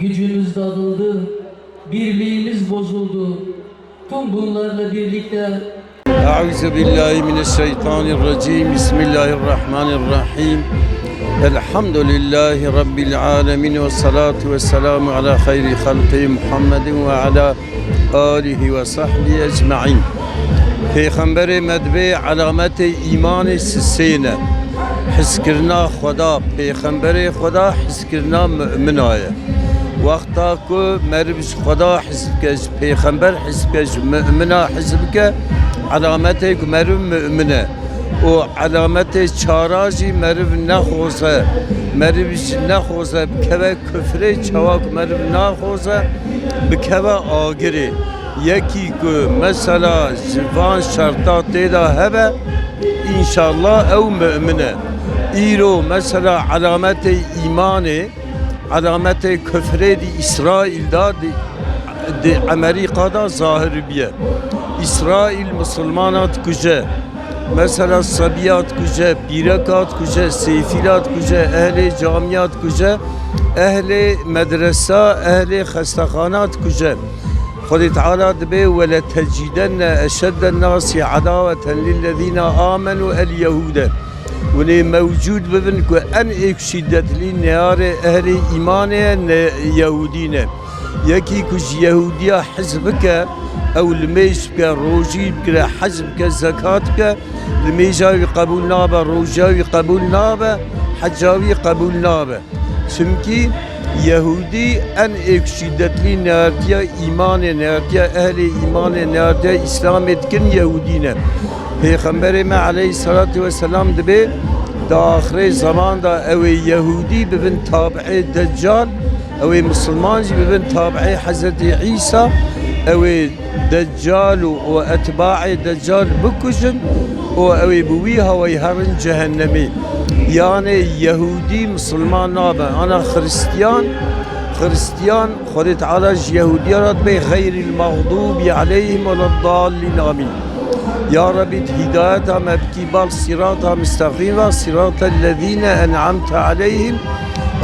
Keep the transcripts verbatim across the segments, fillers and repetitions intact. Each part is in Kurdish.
Gücümüz dağıldı, birliğimiz bozuldu. Tüm bunlarla birlikte أعوذ بالله من الشيطان الرجيم. بسم الله الرحمن الرحيم. الحمد لله رب العالمين والصلاة والسلام على خير خلقه محمد وعلى آله وصحبه أجمعين. Pêxemberê me dibê alametê îmanê sisê ne. Hizkirina Xweda, pêxemberê Xweda hizkirina mumina ye. Wexta ku meriv ji Xweda hiz bike, ji pêxember hiz bike, ji mumina hiz bike, alametê ku meriv mumin e. Û alametê çara jî meriv nexoze, meriv jî nexoze bikeve kufrê, çawa ku meriv naxoze bikeve agirê. Yekî ku mesela ji van şerta tê de hebe, înşallah ew mumin e. Îro mesela alametê îmanê, alametê kufrê di Îsraîl de, di, di Emerîka de zahir biye. Îsraîl misilmana dikuje. Mesela sebiya dikuje, pîreka dikuje, sêfîla dikuje, ehlê camiya dikuje, ehlê medresa, ehlê xestexana dikuje. Xwedê Teala dibê, "Weletecîdenne eşedden nasi edaweten lillezîne amenu el yehûde." Hûn ê mewcûd bibin ku en êk şîdetlî neyarê ehlê îmanê ye, ne yehûdî ne. Yekî ku ji yehûdiya hez bike, ew limêj bike, rojî bigire, hec bike, zekat bike, limêja wî qebûl nabe, rojiya wî qebûl nabe, heca wî qebûl nabe. Çimkî yehûdî en êk şîdetlî neyartiya îmanê, neyartiya ehlê îmanê, neyartiya Îslamê dikin yehûdî ne. Pêxemberê me aleyhisselatu vesselam dibê di axirê zeman de ew ê yehûdî bibin tabi'ê Deccal, ew ê misilman jî bibin tabi'ê Hezretî Îsa, ew ê Deccal û, û etbaê Deccal bikujin û ew ê bi wî hawayî herin cehennemê. Yanê yehûdî misilman nabe. Ana xiristiyan, xiristiyan Xwedê Teala ji yehûdiya re dibê xeyrîl mexdûbî aleyhim weleddallîn. Amîn. Ya Rebî, di hîdayeta me bikî bal sîrata mistexîm ve, sîrata lezîne en'amte aleyhim,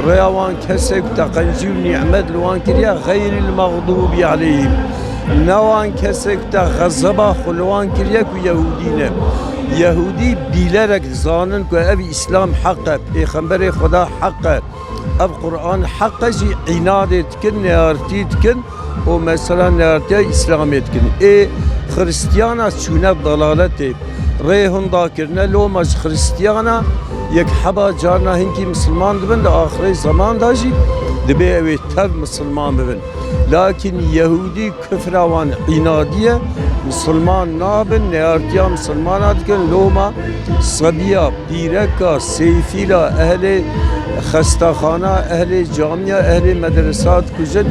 rêya wan kesê ku te qencî û nîmet li wan kiriye, xeyrîl mexdûbî aleyhim. Ne wan kesê ku te xezeba xwe li wan kiriye ku yehûdî ne. Yehûdî bîlerek dizanin ku ev Îslam heq e, Pêxemberê Xweda heq e, ev Quran heq e jî înadê dikin, neyartî dikin û mesela neyartiya Îslamê dikin. Ê xiristiyana çûne dalaletê, rê hunda kirine, loma ji xiristiyana yek heba carna hinkî misilman dibin, di axirê zeman de jî dibê ew ê tev misilman bibin. Lakin yehûdî kufra wan înadî ye, misilman nabin, neyartiya misilmana dikin, loma sebiya, pîreka, seyfîla, ehlê xestexana, ehlê camiya, ehlê medresa dikujin.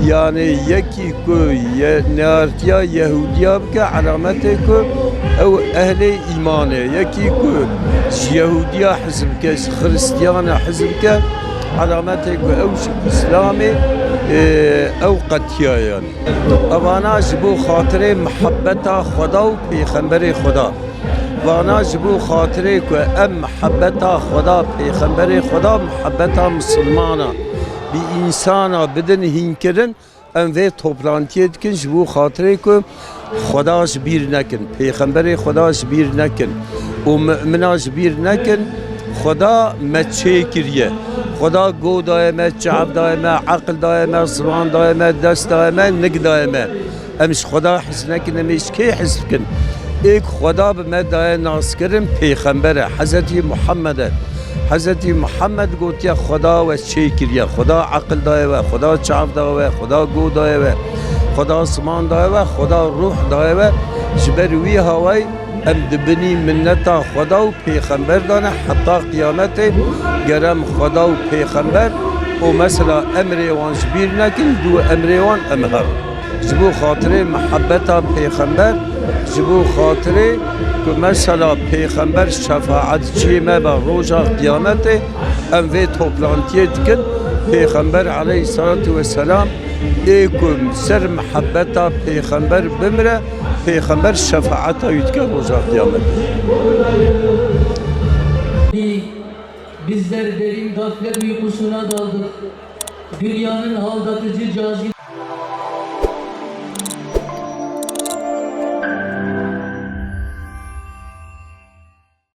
Yanê yekî ku ye, neyartiya yehûdiya bike, alametê ku ew ehlê îman e. Yekî ku ji yehûdiya hez bike, ji xiristiyana hez bike, alametê ku ew ji Îslamê, e, ew qetiyaye yanî. Evana ji bo xatirê mihebbeta Xweda û Pêxemberê Xweda. Vana ji bo xatirê ku em mihebbeta Xweda, Pêxemberê Xweda, mihebbeta misilmana bi însana bidin hînkirin, em vê toplantiyê dikin ji bo xatirê ku Xweda ji bîr nekin, Pêxemberê Xweda ji bîr nekin û mumina ji bîr nekin. Xweda me çêkiriye. Xweda go daye me, çav daye me, eqil daye me, ziman daye me, dest daye me, nik daye me. Em ji Xweda hez nekin, em ê ji kê hez bikin? Êk Xweda bi me daye naskirin, pêxember e, Hezretî Muhammed e. Hezretî Muhammed gotiye, Xweda we çê kiriye, Xweda eqil daye we, Xweda çav daye we, Xweda go daye we, Xweda ziman daye we, Xweda ruh daye we. Ji ber wî hawayî em di binî minneta Xweda û pêxember de ne heta qiyametê. Ger em Xweda û pêxember û mesela emrê wan ji bîr nekin, dû emrê wan em herin. Ji bo xatirê mihebbeta pêxember, ji bo xatirê ku mesela pêxember şefaetçiyê me be roja qiyametê, em vê toplantiyê dikin. Pêxember aleyhisselatu vesselam ê ku ser mihebbeta pêxember bimire, pêxember şefaeta wî dike roja qiyametê. Bizler derin gaflet uykusuna daldık. Dünyanın haldatıcı cazibesi